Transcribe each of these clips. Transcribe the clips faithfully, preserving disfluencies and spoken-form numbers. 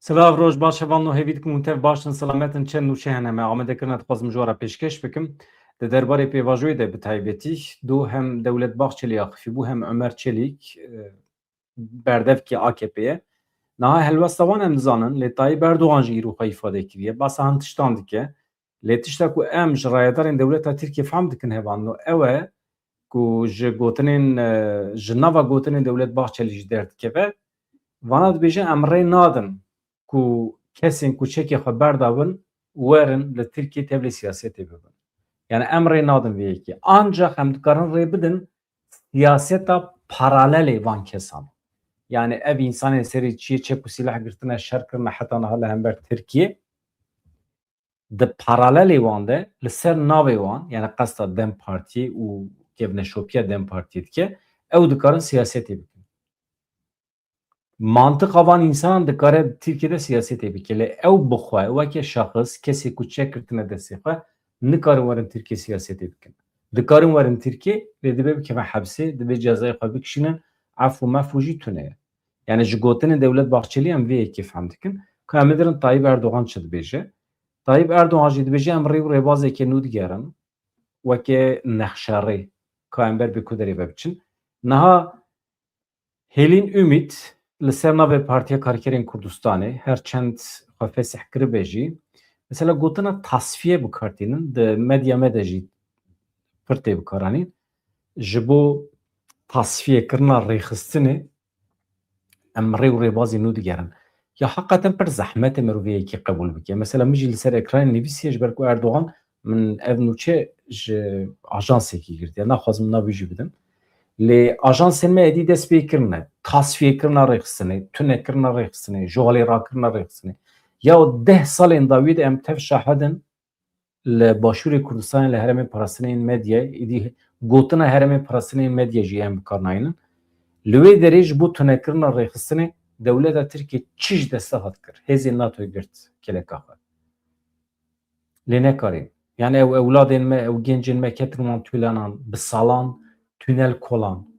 Silav, roj baş, hevalno hêvî dikim hûn tev baş in, selamet in, çend nûçe hene me amade kirine, dixwazim ji we re pêşkêş bikim. Di derbarê pêvajoyê de bi taybetî, do hem Dewlet Bahçelî axifî bû, hem Ömer Çelîk, e, berdevkê A K P'ê ye. Niha helwesta wan em dizanin, lê Tayyip Erdogan jî îro xwe îfade kiriye. Basa hin tiştan dike. Lê tişta ku em ji rayedarên dewleta Tirkiyê fehm dikin hevalno, ew e ku ji gotinên, e, ji nava gotinên Dewlet Bahçelî jî derdikeve, vana dibêje, em rê nadin ku kesên ku çekê xwe berdabin, werin li Tirkiyê tevlî siyasetê bibin. Yani em rê nadin vê yekê. Ancak em dikarin rê bidin siyaseta paralelê van kesan. Yani ev însanên serê çiyê çek û sîleh girtine, şer kirine heta niha li hember Tirkiyê, di paralelê wan de, li ser navê wan, yani qesta DEM Partiyê û kevneşopiya DEM Partiyê dike, ew dikarin siyasetê bikin. Mantiqa van însanan dikare Tirkiyê de siyasetê bike, lê ew bi xwe weke şexis, kesê ku çek girtine destê xwe, nikarin werin Tirkiyê siyasetê bikin. Dikarin werin Tirkiyê, lê dibe bikeve hepsê, dibe cezayê xwe bikişînin, ef û mef û jî tune ye. Yani ji gotinên Dewlet Bahçelî em vê yekê fehm dikin. Ka em bidirin Tayyip Erdogan çi dibêje. Tayyip Erdogan jî dibêje, em rê û rêbazeke nû digerin, weke nexşerê, ka em ber bê ku derê ve biçin. Niha Hêlîn Ümit li ser navê Partiya Karkerên Kurdistanê, her çend xwe fesih kiribe jî, mesela gotina tasfiye bi kar tînin, di medya me de jî pir tê bikaranîn. Ji bo tasfiyekirina rêxistinê em rê û rêbazê nû digerin. Ya heqeten pir zehmet e merov vê yekê qebûl bike. Mesela min jî li ser ekranê nivîsiye, ji ber ku Erdogan, min ev nûçe ji ajansekî girtiye. Naxwazim navê jî bidim. Lê ajansên me êdî dest pê kirine. Tasfiyekirina rêxistinê, tunekirina rêxistinê, ji holê rakirina rêxistinê. Ya deh salên dawî de em tev şahid in, li Başûrê Kurdistanê, li herêmên parastinê yên medyayê, êdî gotina herêmên parastinê yên medyayê jî em bi kar nayînin. Li wê derê ji bo tunekirina rêxistinê dewleta Tirkiyê çi ji desta hat kir? Hêzên NATOyê girt keleka xwe. Lê nekarîn. Yani ew ewladên me, ew gencên me ketin wan tûlenan, bi salan tûnel kolan.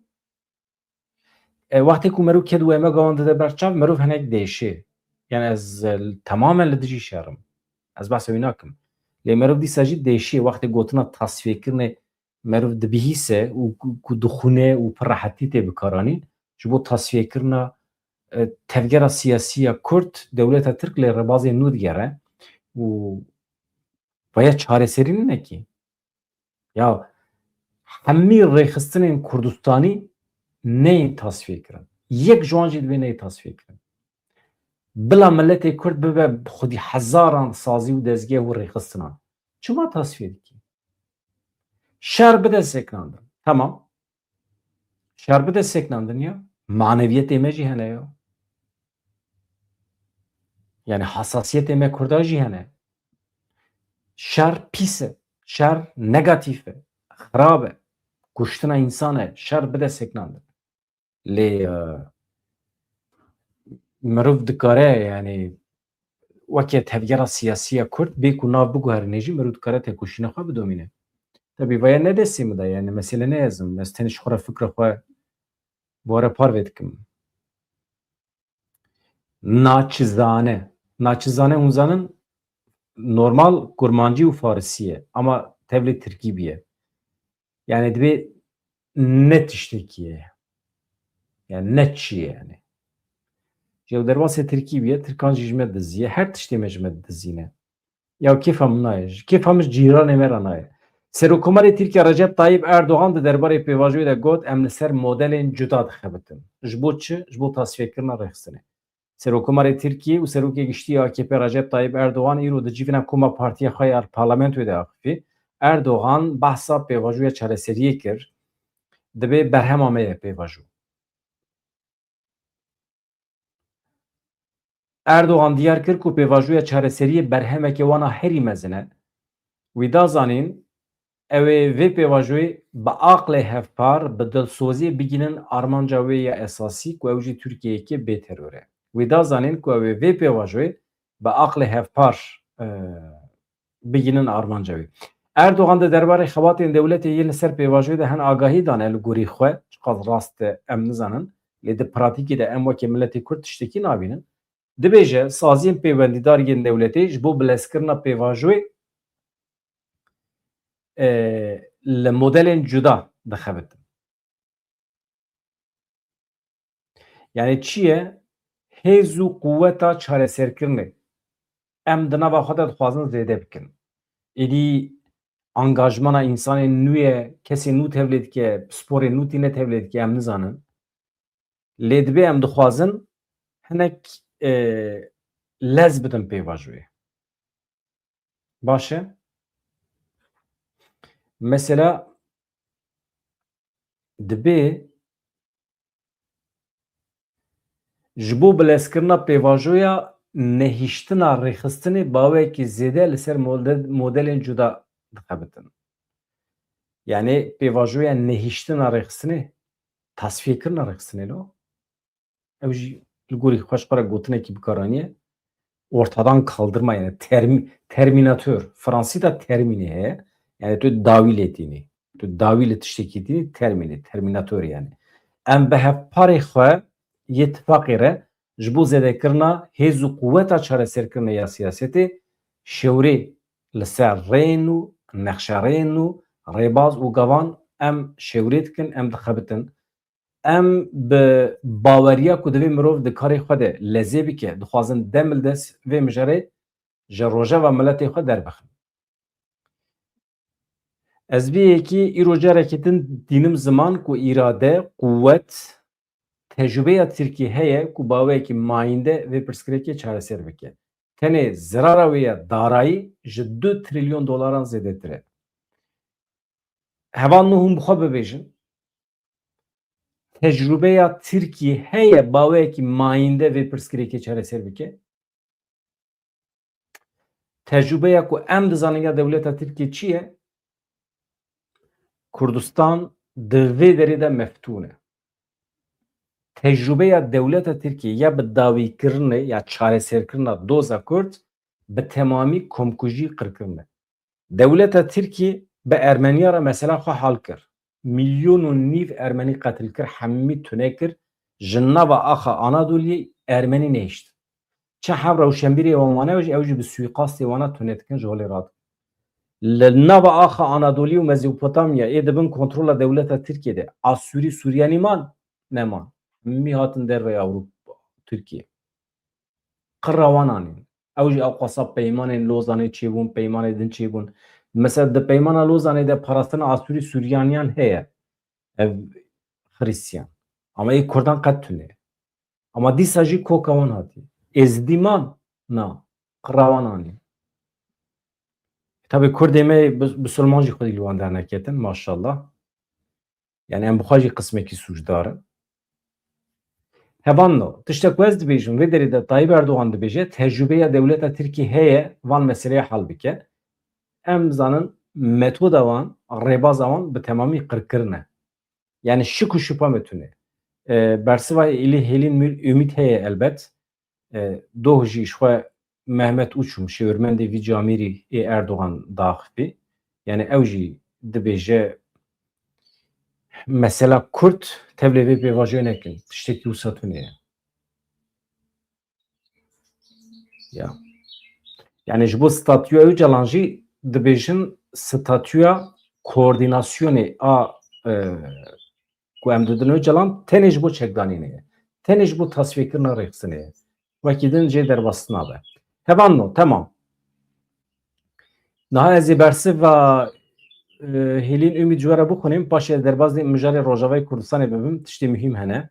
E, wextê ku merû ket û emek wan dide ber çav, merûv hinek dêşê. Yani ez, e, temamen li dijî şer im. Ez behsa wî nakim. Lê merûv dîsa jî dêşê, wextê gotina tasfiyekirine merûv dibihîse û ku, ku dixwîne û pir rehetî tê bikaranîn, ji bo tasfiyekirina, e, tevgera siyasî ya Kurd, dewleta Tirk lê rêbazê nû digere û vaya çareserî nîne kî. Ya hemî rêxistinên Kurdistanî neyên tasfiye kirin. Yek ji wan jî divê neyê tasfiye kirin. Bila miletê Kurd bibe xwedî hezaran sazî û dezgeh û rêxistinan. Çima tasfiye dikî? Şer bide sekinandin. Tamam. Şer bide sekinandin ya. Maneviyetê me jî hene ya. Yani hassasiyetê me Kurda jî hene. Şer pîs e. Şer negatîf e. Xirab e. Kuştina însan e. Şer bide sekinandin. Lê, e, mirov dikare, yani, weke tevgera siyasî ya Kurd bê ku nav biguherîne jî mirov dikare têkoşîna xwe bidomîne. Tebî vaya ne destê min de, yani, mesele ne ez im. Ez tenê ji xwe re fikra xwe bi we re parve dikim. Naçizane. Naçizane hûn zanin normal kurmancî û farisî ye. Ama tevlê tirkî bûye. Yani divê ne tiştekî ye. Yani ne çi ye yani. Ji derbasê tirkî bûye, tirkan jî ji me diziye. Her tiştê me ji me dizîne. Ya kêfa min nayê. Ji kêfa min ji cîranê me re nayê. Serokkomarê Tirkiye Recep Tayyip Erdogan di derbarê pêvajoyê de got, em li ser modelên cuda dixebitin. Ji bo çi? Ji bo tasfiyekirina rêxistinê. Serokkomarê Tirkiyê û Serokê Giştî ya A K P Recep Tayyip Erdogan îro di civîna koma partiya xwe ya parlamentoyê de axifî. Erdogan behsa pêvajoya çareseriyê kir. Dibê berhema me ye pêvajo. Erdogan diyar kir ku pêvajoya çareseriyê berhemeke wana herî mezin e. Wî da zanîn, ew ê vê pêvajoyê bi aqlê hevpar, bi dilsoziyê bigihînin armanca wê ya esasî ku ew jî Tirkiyeyeke bê teror e. Wî da zanîn ku ew ê vê pêvajoyê bi aqlê hevpar, e, bigihînin armanca wê. Erdogan di derbarê xebatên dewletê yên li ser pêvajoyê de hin agahî dane li gorî xwe, çiqas rast e em nizanin, lê di pratîkê de em weke miletê Kurd tiştekî nabînin. Dibêje, saziyên pêwendîdar yên dewletê ji bo bilezkirina pêvajoyê, e, li modelên cuda dixebitin. Yani çi ye? Hêz û quweta çareserkirinê. Em di nava xwe de dixwazin zêde bikin. Êdî angajmana însanên nû ye, kesên nû tevlê dike, pisporên nû tîne tevlê dike, em nizanin. Lê dibê em dixwazin hinek, e, lez bidin pêvajoyê. Baş e? Mesela dibê ji bo bilezkirina pêvajoya nehiştina rêxistinê baweyekî zêde li ser mode-, modelên cuda dixebitin. Yani pêvajoya nehiştina rêxistinê, tasfiyekirina rêxistinê lo. Ew jî li gorî xwe ji xwe re gotinekî bi kar aniye. Ortadan kaldırma, yani termi-, terminator. Fransî de termînê heye. Yani tu dawî lê tînî. Tu dawî li tiştekî tînî, termînê, terminator yani. Em bi hevparê xwe yê tifaqê re ji bo zêdekirina hêz û quweta çareserkirinê ya siyasetê şewrê li ser rêyên nû, nexşerêyên nû, rêbaz û gavan em şewrê dikin, em dixebitin. Em bi baweriya ku divê mirov di karê xwe de lezê bike, dixwazin dem li dest vê mijarê ji rojeva miletê xwe derbixin. Ez vê yekî îro carekê din dînim ziman ku îrade, quwet, tecrûbeya Tirkiyê heye ku baweyekî mayînde vê pirsgirêkê çareser bike. Tenê zirara wê ya darayî ji du trilyon dolaran zêdetir e. Heval nû hûn bi xwe bibêjin, tecrûbeya Tirkiyê heye baweyekî mayînde vê pirsgirêkê çareser bike? Tecrûbeya ku em dizanin ya dewleta Tirkiyê çi ye? Kurdistan di vê derê de meftûn e. Tecrûbeya dewleta Tirkiyê ya bi dawîkirinê ya çareserkirina doza Kurd bi temamî komkujî, qirkirin e. Dewleta Tirkiyê bi Ermeniya re mesela xwe hal kir. Milyon û nîv Ermenî qetil kir, hemî tune kir. Ji nava axa Anadoliyê Ermenî nehiştin. Çi heb rewşenbîrê wan wane, ew jî, ew jî bi suîqastê wana tune dikin, ji holê radikin. Li nava axa Anadolî û Mezopotamya ê di bin kontrola dewleta Tirkiyê de, Asûrî, Suryanî man? Neman. Hemî hatin derveyê Ewropa, Tirkiyê. Qira wan anîn. Ew jî ewqasa peymanên Lozanê çêbûn, peymanê din çêbûn. Mesela di peymana Lozanê de parastina Asûrî Suryaniyan heye. Ev Xirîstiyan. Ama ê Kurdan qet tune. Ama dîsa jî koka wan hatî. Êzidî man? Na. Qira wan anî. Tabi Kurdê me bi-, bisilman jî xwedî li wan derneketin, maşallah. Yani em bi xwe jî qismekî sûcdar in. Hevalno, tiştek ku ez dibêjim, vê derê de Tayyip Erdogan dibêje, tecrûbeya dewleta Tirkiyê heye van meseleyê hal bike. Em zanin metoda wan, rêbaza wan bi temamî qirkirin e. Yani şik û şupa me tune. E, bersiva êlî Hêlîn Mil-, Ümit heye elbet. E, doh jî ji xwe Mehmet Uçum, şêwirmendê vî camêrî ê Erdogan diaxifî. Yani ew jî dibêje mesela Kurd tevlê vê pêvajoyê nekin. Tiştekî wisa tune ye. Ya. Yani ji bo statûya Ocalan jî dibêjin statûya koordînasyonê a, e, ku em didin Ocalan tenê ji bo çekdanînê ye. Tenê ji bo tasfiyekirina rêxistinê ye. Wekî din jê derbas nabe. Hevalno, temam. Niha ez ê bersiva, e, Hêlîn Ümit ji we re bixwînim, paşê ez derbas dê mijarê Rojavayê Kurdistanê bibim, tiştê muhîm hene.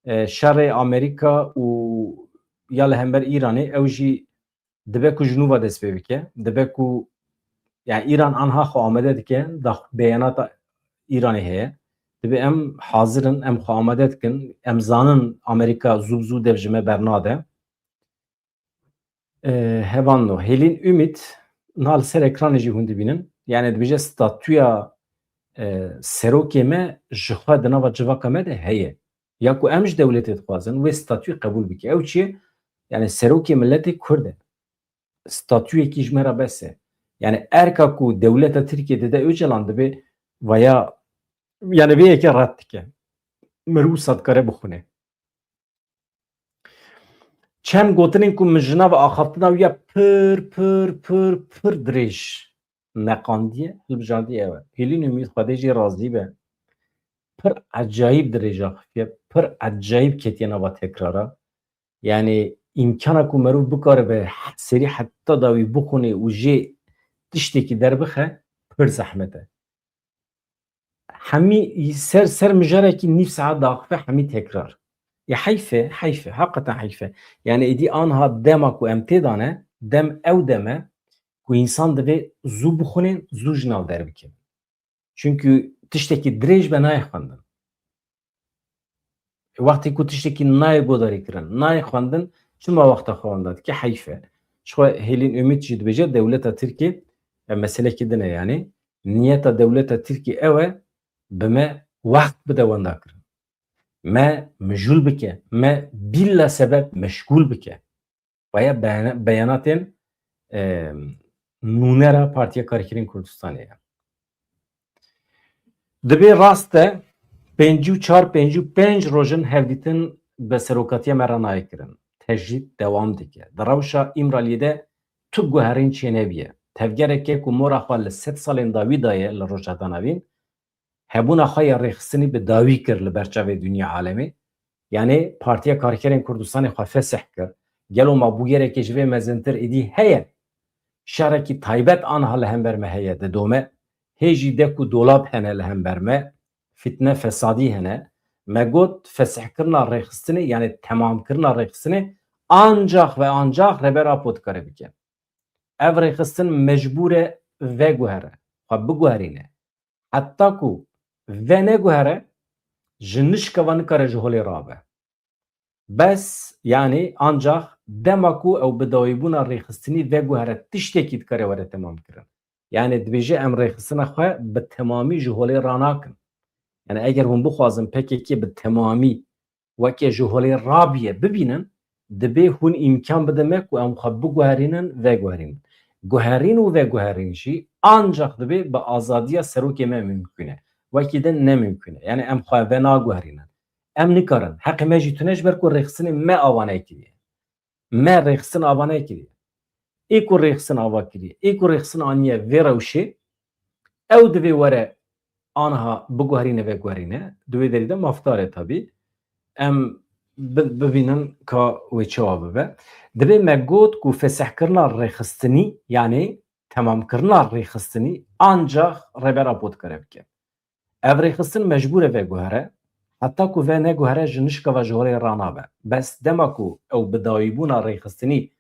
E, şerê Amerîka û ya li hember Îranê, ew jî dibe ku ji nû ve dest pê bike. Dibe ku, yani Îran anha xwe amade dike, da beyanata Îranê heye. Dibe em hazir in, em xwe amade dikin. Em zanin Amerîka zû bi zû dev ji me bernade. E, hevalno, Hêlîn Ümit, niha li ser ekranê jî hûn dibînin. Yani dibêje statûya, e, serokê me ji xwe di nava civaka me de heye. Ya ku em ji dewletê dixwazin wê statûyê qebûl bike. Ew çi ye? Yani serokê miletê Kurd e. Statûyekî ji me re bes e. Yani erka ku dewleta Tirkiyê dide Ocalan dibe vaya, yani vê yekê red dike. Mirov wisa dikare bixwine. Çend gotinên ku min ji nava axaftina wî ya pir, pir, pir, pir dirêj neqandiye, hilbijardiye ew e. Hêlîn Umît, Xwedê jê razî be, pir ecayîb dirêj axifiye, pir ecayîb ketiye nava tekrara. Yani îmkana ku merov bikaribe serî heta dawî bixwine û jê tiştekî derbixe, pir zehmet e. Hemî ser, ser mijarekî nîv saet diaxife, hemî tekrar. Ya heyf e, heyf e, heqeten heyf e. Yani êdî anha dema ku em tê de ne, dem ew dem e ku însan divê zû bixwinên, zû ji nav derbikevin. Çünkü tiştekî dirêj be nayê xwendin. Wextê ku tiştekî nayê godarî kirin, nayê xwendin, çima wexta xwe wenda dike? Heyf e. Ji xwe Hêlîn Umît jî dibêje, dewleta Tirkiyê, e, meselekî din e yani. Niyeta dewleta Tirkiyê ew e, bi me wext bide wenda kirin. Me mijûl bike, me bîla sebeb meşgûl bike. Baya beyana-, beyanatên, e, nûnera Partiya Karkerên Kurdistanê ye. Dibê rast e, pêncî û çar, pêncî û pênc rojin hevdîtin bi serokatiya me re nayê kirin. Tecrîd dewam dike. Di rewşa Îmraliyê de tu guherîn çênebiye. Tevgereke ku mora xwe li sed salên dawî daye li Rojhilata Navîn, hebûna xwe ya rêxistinî bi dawî kir li ber çavê dinya alemê. Yani Partiya Karkerên Kurdistanê xwe fesih kir. Gelo ma bûyereke ji vê mezintir êdî heye? Şerekî taybet anha li hember me heye, didome. Hê jî dek û dolab hene li hember me. Fitne, fesadî hene. Me got, fesihkirina rêxistinê, yani temamkirina rêxistinê ancax ve ancax Rêber Apo dikare bike. Ev rêxistin mecbûr e veguhere, xwe biguherîne. Heta ku veneguhere, ji nişkeva nikare ji holê rabe. Bes, yani ancax dema ku ew bi dawîbûna rêxistinî veguhere, tiştekî dikare were temamkirin. Yani dibêje, em rêxistina xwe bi temamî ji holê ranakin. Yani eger hûn bixwazin P K K bi temamî weke ji holê rabiye bibînin, dibê hûn îmkan bide me ku em xwe biguherînin, veguherînin. Guherîn û veguherîn jî ancax dibê bi azadiya serokê me mimkûn e. Wekî din ne mimkûn e. Yani em xwe venaguherînin. Em nikarin. Heqê me jî tune, ji ber ku rêxistinê me ava nekiriye. Me rêxistin ava nekiriye. Ê ku rêxistin ava kiriye, ê ku rêxistin aniye vê rewşê, ew divê were anha biguherîne, veguherîne. Di wê derî de mafdar e tabî. Em bi-, bibînin ka wê çawa bibe. Dibê me got ku fesihkirina rêxistinî, yani temamkirina rêxistinî ancax Rêber Apo dikare bike. Ev rêxistin mecbûr e veguhere, heta ku veneguhere ji nişkeva ji holê ranabe. Bes dema ku ew bi dawîbûna rêxistinî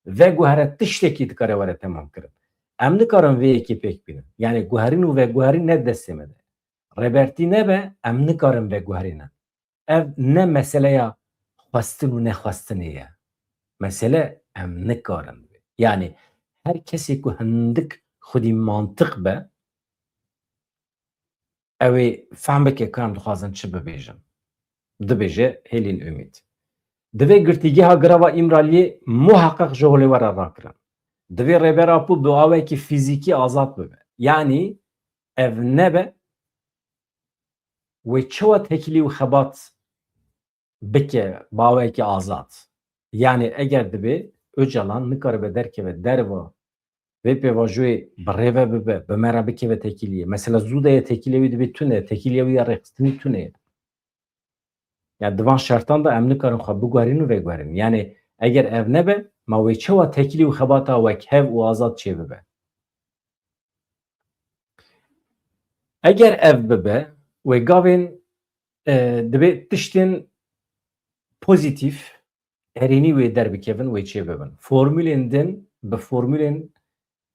veguhere, tiştekî dikare were temamkirin. Em nikarin vê yekê pêk bînin. Yani guherîn û veguherîn ne destê me de. Rêbertî nebe, em nikarin veguherînin. Ev ne meseleya xwestin û nexwestinê ye. Mesele em nikarin. Yani her kesê ku hindik xwedî mantiq be, ew ê fehm bike ku em dixwazin çi bibêjin. Dibêje Hêlîn Umît. Divê girtîgeha girava Îmraliyê muheqeq ji holê were rakirin. Divê Rêber Apo bi awekî fîzîkî azad bibe. Yanî ev nebe, wê çawa têkilî û xebat bike bi awekî azad? Yani eger dibê Ocalan nikaribe derkeve derva vê pêvajoyê bi rê ve bibe, bi me re bikeve têkiliyê. Mesela zû de ye têkiliya wî dibê tune, têkiliya wî ya rêxistinî tune ye. Yani di van şertan de em nikarin xwe biguherîn û veguherîn. Yani eger ev nebe, ma wê çawa têkilî û xebata wek hev û azad çêbibe? Eger ev bibe, wê gavên, e, dibê tiştên pozîtîf, erênî wê derbikevin, wê çêbibin. Formulên din bi formulên,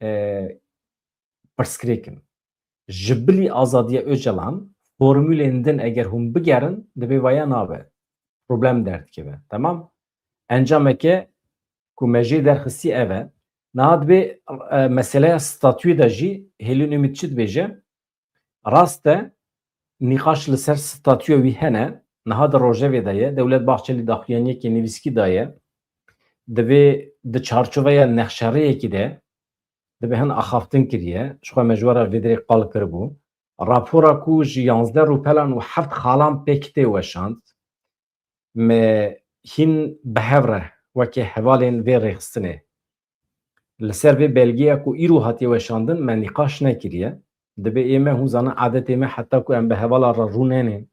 e, pirsgirêk in. Ji bilî azadiya Ocalan, formulên din eger hûn bigerin, dibê vaya nabe. Problem derdikeve. Temam? Encameke ku me jê derxistî ev e. Niha dibê, e, meseleya statûyê de jî Hêlîn Umît çi dibêje? Rast e, nîqaş li ser statûya wî hene. Niha di rojevê de ye. Dewlet Bahçelî daxuyaniyekê nivîskî daye. Divê di çarçoveya nexşerêyekî de, divê hin axaftin kiriye. Ji xwe me ji we re vê dirê qal kiribû. Rapora ku ji yanzdeh rûpelan û heft xalan pêk tê weşand, me hîn bi hev re weke hevalên vê rêxistinê. Li ser vê belgeya ku îro hatiye weşandin me nîqaş nekiriye. Dibê ê me hûn zanin adetê me heta ku em bi hevala re rûnenên,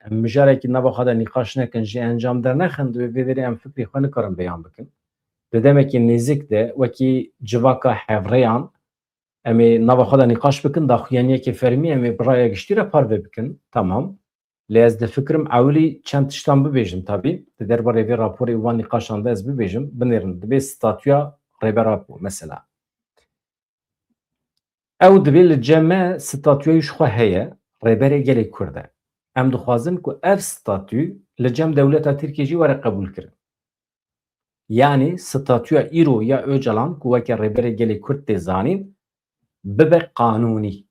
em mijarekî nava xwe de nîqaş nekin, ji encam dernexin, divê vê derê em fikrê xwe nikarin beyan bikin. Di demekî nêzik de wekî civaka hevrêyan em ê nava xwe de nîqaş bikin, daxuyaniyekê fermî em ê bi raya giştî re parve bikin. Tamam. Lê ez difikirim ewilî çend tiştan bibêjim tabî. Di derbarê vê raporê û van nîqaşan de ez bibêjim, binêrin. Dibê statûya Rêber Apo mesela. Ew dibê li cem me statûyê ji xwe heye, Rêberê Gelê Kurd e. Em dixwazin ku ev statû li cem dewleta Tirkiyê jî were qebûlkirin. Yanî statûya îro ya Ocalan ku weke Rêberê Gelê Kurd tê zanîn, bibe qanûnî.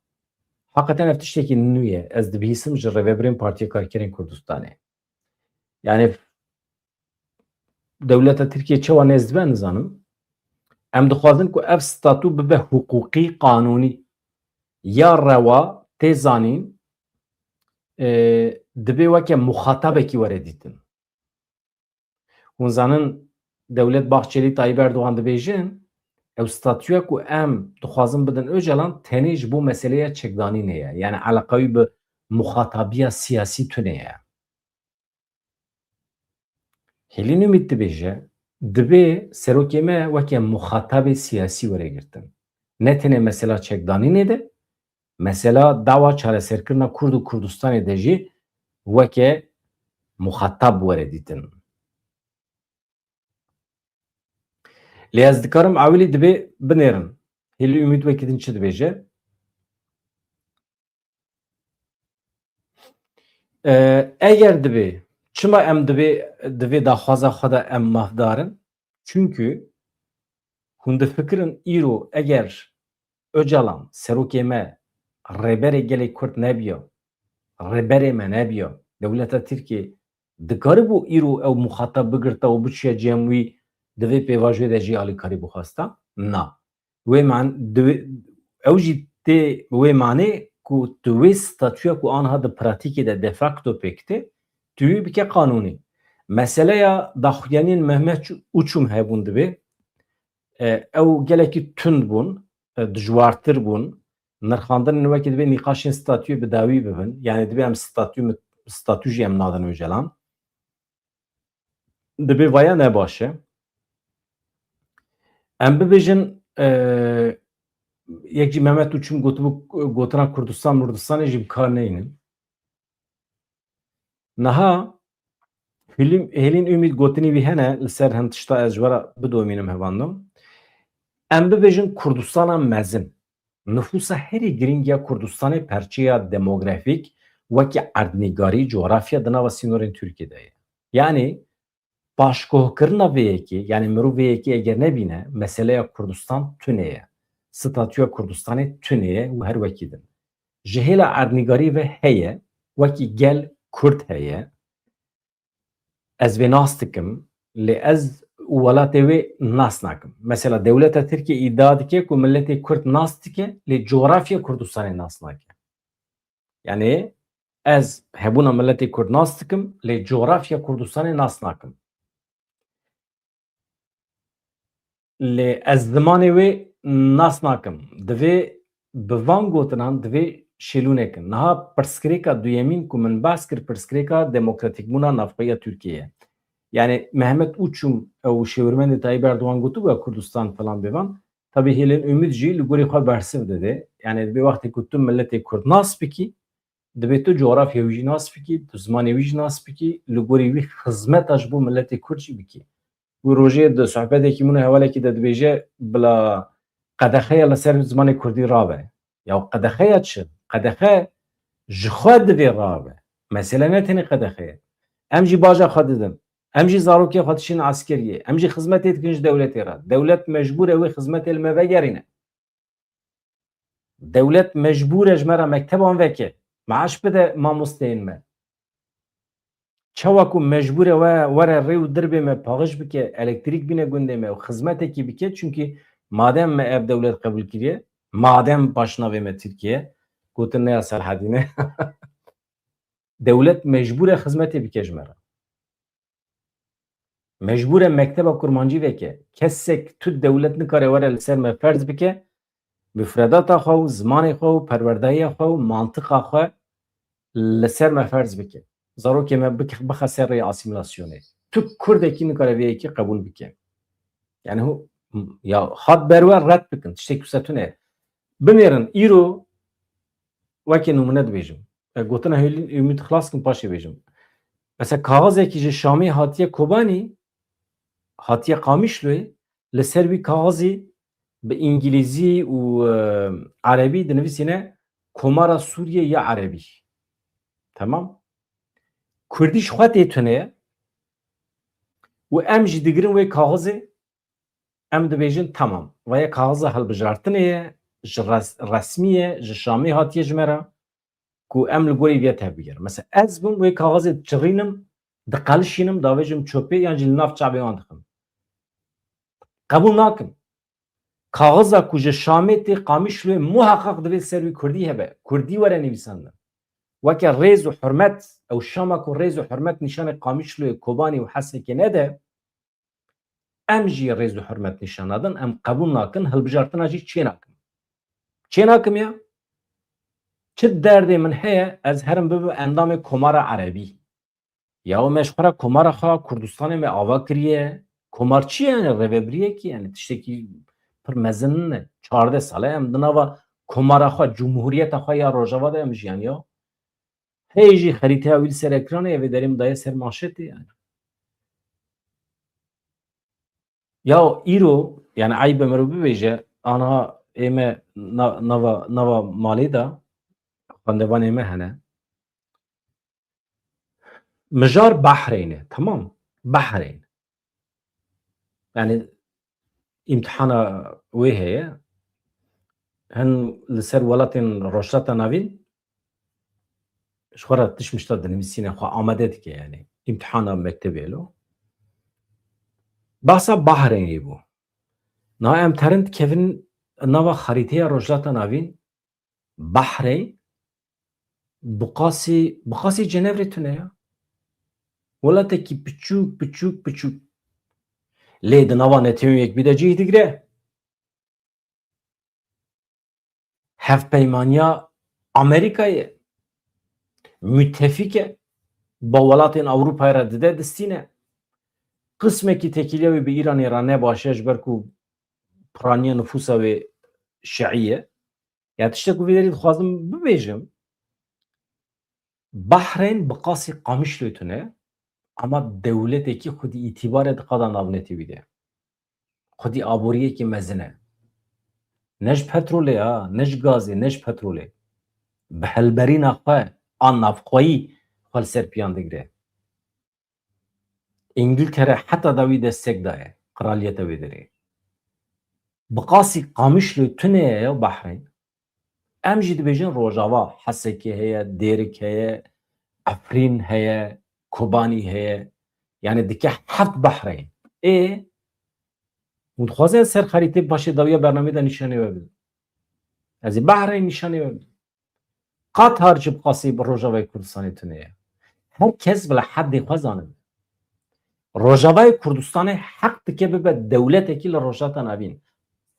Heqeten ev tiştekî nû ye. Ez dibihîsim ji rêvebirên Partiya Karkerên Kurdistanê. Yanî dewleta Tirkiye çawa nêz dibe nizanim. Em dixwazin ku ev statû bibe hiqûqî, qanûnî. Ya rewa tê zanîn, e, dibê weke muxatabekî were dîtin. Hûn zanin, Dewlet Bahçelî, Tayyip Erdogan dibêjin, ew statûya ku em dixwazin bidin Ocalan, tenê ji bo meseleya çekdanînê ye. Yani eleqa wî bi muxatabiya siyasî tune ye. Hêlîn Umît dibêje, dibê serokê me weke muxatabê siyasî were girtin. Ne tenê mesela çekdanînê de, mesela dawa çareserkirina Kurd û Kurdistanê de jî weke muxatab were dîtin. Lê ez dikarim ewilî dibê binêrin. Hêlî Umît wekî din çi dibêje? E, eger dibê, çima em dibê, divê daxwaza xwe de em mafdar in? Çünkü hûn difikirin îro eger Ocalan, serokê me, rêberê gelê Kurd nebiya, rêberê me nebiya, dewleta Tirkiyê dikaribû îro ew muxatab bigirta û biçiya cem wî, di vê pêvajoyê de jî alîkarî bixwesta? Na. Wê man-, di wê, ew jî tê wê manê ku tu wê statûya ku anha di pratîkê de de facto pêk tê, tu wî bike qanûnî. Meseleya daxuyaniyên Mehmet Uçum hebûn dibê, e, ew gelekî tund bûn, e, dijwartir bûn. Nirxandinên wekî dibê nîqaşên statûyê bi dawî bibin. Yani dibê em statû, statû jî em nadin Ocalan. Dibê vaya ne baş e. Em bibêjin, e, yek jî Mehmet Uçum gotibû, gotina Kurdistan Murdistanê jî bi kar neynin. Niha Hêlîn, Hêlîn Umît gotinî wî hene, li ser hin tişta ez ji we re bidomînim hevando. Em bibêjin Kurdistana mezin. Nifûsa herî girîng ya Kurdistanê perçeya demografîk wekî erdnîgarî, coğrafya di nava sînorên Tirkiyê de ye. Yanî paşguhkirina vê yekê, yanî mirov vê yekê eger nebîne, meseleya Kurdistan tune ye. Statûya Kurdistanê tune ye û her wekî din. Ji hêla erdnîgarî ve heye, wekî gel Kurd heye. Ez vê nas dikim, lê ez û welatê wê nas nakim. Mesela dewleta Tirkiye îdia dike ku miletê Kurd nas dike, lê coğrafya Kurdistanê nas nake. Yani ez hebûna miletê Kurd nas dikim, lê coğrafya Kurdistanê nas nakim. Lê ez zimanê wê nas nakim. Divê bi van gotinan divê şêlûnekin. Niha pirsgirêka duyemîn ku min behs kir, pirsgirêka demokratîkbûna navxweya Tirkiyê ye. Yani Mehmet Uçum ew şêwirmendê Tayyip Erdogan gotibû ya Kurdistan falan bêvan. Tabî Hêlîn Umît jî li gorî xwe bersiv dide. Yani divê wextê ku tu miletê Kurd nas bikî, divê tu coğrafya wî jî nas bikî, tu zimanê wî jî nas bikî, li gorî wî xizmeta ji bo miletê Kurd jî bikî. Wî rojê di sohbetekî min û hevalekî de dibêje, bila qedexeya li ser zimanê Kurdî rabe. Ya qedexeya çi? Qedexe ji xwe divê rabe. Mesele ne tenê qedexe ye. Em jî baja xwe didin. Em jî zarokê xwe dişînin eskeriyê. Em jî xizmetê dikin ji dewletê re. Dewlet mecbûr e wê xizmetê li me vegerîne. Dewlet mecbûr e ji me re mekteban veke, meaş bide mamosteyên me. Çawa ku mecbûr e we were rê û dirbê me paxij bike, elektrîk bîne gundê me û xizmetekî bike, çunkî madem me ev dewlet qebûl kiriye, madem paşnavê me Tirkiye, gotin ne ya Selhedîn e, dewlet mecbûr e xizmetê bike ji me re. Mecbûr e mekteba kurmancî veke. Kesek tu dewlet nikare were li ser me ferz bike, mufredata xwe û zimanê xwe û perwerdahiya xwe û mantiqa xwe li ser me ferz bike. Zarokê me bik-, bixe ser rêya asîmîlasyonê. Tu kurdekî nikare vê yekê qebûl bike. Yani hû, ya hat ber we red bikin. Tiştek wisa tune. Binêrin, îro wekê nimûne dibêjim. E, gotina Hêlîn Ümit xilas kim paşê bêjim. Mesela kaxizekî ji Şamê hatiye Kobanî, hatiye Qamişloyê, li ser wî kaxizî bi îngilîzî û, e, erebî dinivîsîne Komara Sûriye ya Erebî. Temam. Kurdî ji xwe tê tune ye û em jî digirin wê kaxizê, em dibêjin, temam. Vaya kaxiza hilbijartinê ye, ji res-, resmî ye, ji Şamê hatiye ji me re, ku em li gorî vê tevbigerin. Mesela ez bim wê kaxizê diçirînim, diqelişînim, davêjim çöpê yan jî li nav çavê wan dixim. Qebûl nakim. Kaxiza ku ji Şamê tê Qamişloyê muheqeq divê ser wî kurdî hebe. Kurdî were nivîsandin. Weke rêz û hurmet, ew Şama ku rêz û hurmet nîşanê Qamişloyê, Kobanî û Hesekê nede, em jî rêz û hurmet nîşan nadin, em qebûl nakin, hilbijartina jî çê nakim. Çê nakim ya. Çi derdê min heye, ez herim bibim endamê Komara Erebî. Ya me ji xwe re Komara xwe Kurdistanê me ava kiriye. Komar çi ye yani? Rêvebiriyekî yani, tiştekî pir mezin ne. Çardeh sal e em di nava Komara xwe, Cumhuriyeta xwe ya Rojava de em jiyan ya. Heye jî xerîteya wî li ser ekranê, evê derê min daye ser manşetê yani. Ya îro, yani eyb e mero bibêje, anha ê me na-, nava, nava malê de xwendevanê me hene. Mijar Bahreyn e, tamam? Bahreyn. Yani îmtihana wê heye. Hin li ser welatên Rojhilata Navîn, ji xwe re tişt mişta dinivîsîne, xwe amade dike yani. Îmtihana mektebê lo. Bahsa Bahreynê bû. Na em terin dikevin nava xarîteya Rojhilata Navîn, Bahreyn, bi qasî, bi qasî Cenevrê tune ya. Welatekî piçûk, piçûk, piçûk. Lê di nava Netewên Yekbî de cih digire. Hevpeymaniya Amerîkayê mutefîk e, bi welatên Ewropayê re dide distîne. Qismekî têkiliya wê bi Îranê re ne baş e, ji ber ku piraniya nifûsa wê şiî ye. Ya tiştek ku vê derê dixwazim bibêjim, Bahreyn bi qasî Qamişloyê tune, ama dewletekî xwedî îtîbarê di qada navnetewî de. Xwedî aboriyekî mezin e. Ne ji petrolê ha, ne ji gazê, ne ji petrolê. Bi hilberîna xwe a navxweyî xwe li ser piyan digire. Îngiltere heta dawî destek daye qiraliyeta wê derê. Bi qasî Qamişlo tune ye ya Bahreyn. Em jî dibêjin Rojava, Hesekê heye, Dêrik heye, Efrîn heye, Kobanî heye. Yani dike heft Bahreyn. Ê, hûn dixwazin ser xerîtê başê dawiya bernamê de nîşanê we bidim. Ez ê Bahreyn nîşanê we bidim. Qatar jî bi qasî bi Rojavayê Kurdistanê tune ye. Her kes bila heddê xwe zanibe. Rojavayê Kurdistanê heq dike bibe dewletekî li Rojhilata Navîn.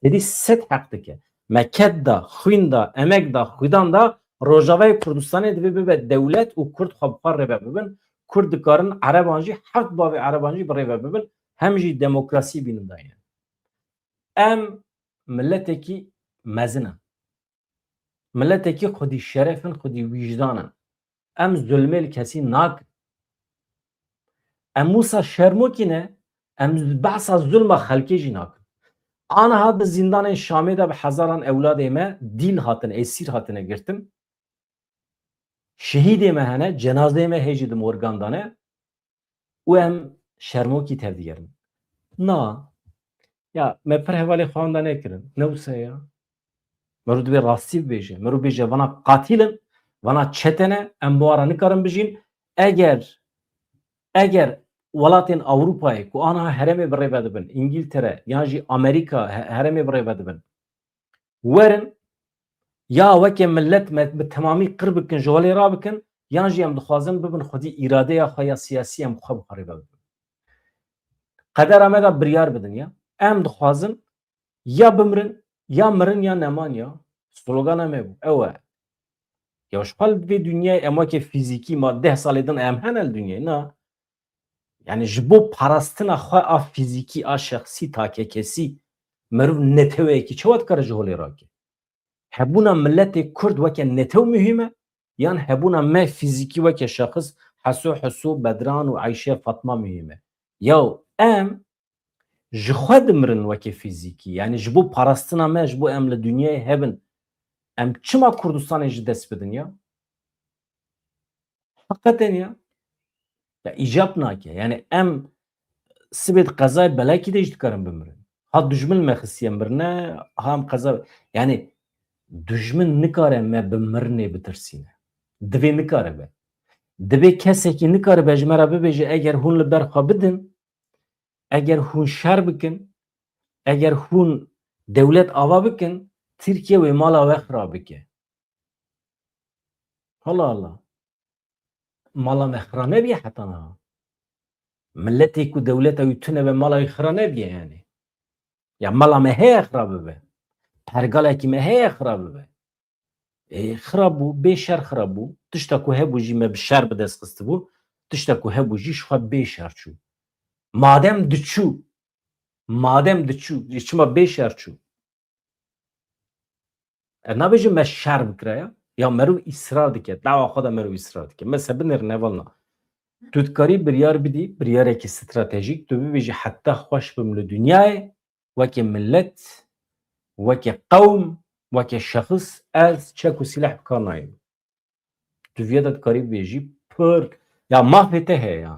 Sedî sed heq dike. Me ked da, xwîn da, emek da, xwîdan da, Rojavayê Kurdistanê divê bibe dewlet û Kurd xwe bi xwe rêve bibin. Kurd dikarin Ereban jî, heft bavê Ereban jî bi rêve bibin. Hem jî demokrasî bînin dayîne. Em miletekî mezin in. Miletekî xwedî şeref in, xwedî wîjdan in. Em zulmê li kesî nakin. Em wisa şermokî ne, em behsa zulma xelkê jî nakin. Aniha di zîndanên Şamê de bi hezaran ewladê me dîl hatin, êsîr hatine girtin. Şehîdê me hene, cenazeyê me hê jî di morgan de ne. Û em şermokî tevdigerin. Na. Ya, me pir hevalê xwe wenda nekirin. Ne wisa ya. Mero divê rastî bibêje. Mero bêje, vana qatîl in, vana çete ne, em bi wan re nikarin bijîn. Eger, eger welatên Ewropayê ku aniha herêmê bi rê ve dibin, Îngiltere yan jî Amerîka he-, herêmê bi rê ve dibin, werin, ya weke milet me bi temamî qir bikin, ji holê rabikin, yan jî em dixwazin bibin xwedî îradeya xwe ya siyasî em xwe bi xwe rê ve bibin. Qedera me de biryar bidin ya. Em dixwazin ya bimirin, ya mirin ya neman ya. Slogana me bû. Ew e. Ya ji xwe li vê dinyayê em weke fîzîkî ma deh salê din em hene li dinyayê. Na. Yani ji bo parastina xwe a fîzîkî, a şexsî, takekesî, meriv neteweyekî çawa dikare ji holê rake? Hebûna miletê Kurd weke netew muhîm e, yan hebûna me fîzîkî weke şexs Heso Heso, Bedran û Eyşe Fatma muhîm e? Yaw em ji xwe dimirin weke fîzîkî, yani ji bo parastina me, ji bo em li dinyayê hebin, em çima Kurdistanê ji dest bidin ya? Heqeten ya. Ya îcab nake. Yani em sibê di qezayê belekî de jî dikarin bimirin. Ha dijmin me xistiye mirine, ha em qeza, yani dijmin nikare me bi mirinê bitirsîne. Divê nikare be. Divê kesekî nikare be ji me re bibêje, eger hûn li ber xwe bidin, eger hûn şer bikin, eger hûn dewlet ava bikin, Tirkiye wê mala we xirab bike. Allah Allah. Mala me xira nebiye heta niha. Miletê ku dewleta wî tune be mala wî xira nebiye yani. Ya mala me heye xira bibe. Pergalekî me heye xira bibe. E, xira bû, bê şer xira bû. Tişta ku hebû jî me bi şer bi dest xistibû. Tişta ku hebû jî ji xwe bê şer çû. Madem diçû, madem diçû, çima bê şer çû? Ez nabêjim me şer bikira ya. Ya meriv îsrar dike. Dawa xwe de meriv îsrar dike. Mesela binêrin hevalna. Tu dikarî biryar bidî, biryarekî stratejîk, tu bibêjî heta xweş bim li dinyayê, weke milet, weke qewm, weke şexs, ez çek û sîleh bi kar nayêm. Tu viya de dikarî bêjî pir, ya mafê te heye ya.